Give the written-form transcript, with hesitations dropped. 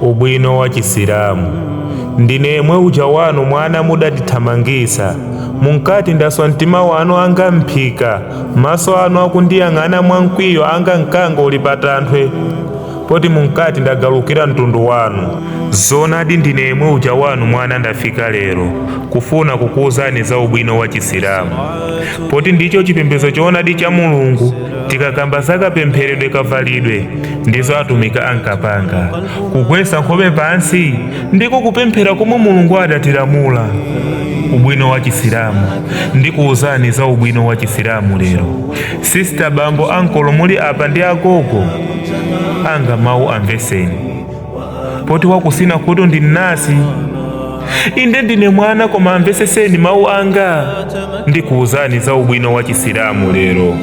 Ubwino wa Chisilamu. Ndine yemwe uja wanu mwana mudatithamangisa. Munkati ndaswa mtima wanu anga mphika, maso anu akundiyang'ana mwamkwiyo anga mkango uli patanthwe, poti munkati ndagalukira mtundu wanu. Zoonadi ndine yemwe uja wanu mwana ndafika lero, kufuna kukuwuzani za ubwino wa Chisilamu, poti ndicho chipembedzo choonadi cha Mulungu. Tikakamba za kapempheredwe, kavalidwe, ndizo atumiki ankapanga. Kugwetsa nkhope pansi ndiko kupemphera komwe Mulungu adatilamula. Ubwino wa Chisilamu, ndikuwuzani za ubwino wa Chisilamu lero. Sister, bambo, ankolo muli apa ndi agogo anga, mawu amveseni, poti wakusina khutu ndi mnasi. Inde ndine mwana, koma amveseseni mawu anga. Ndikuwuzani za ubwino wa Chisilamu lero.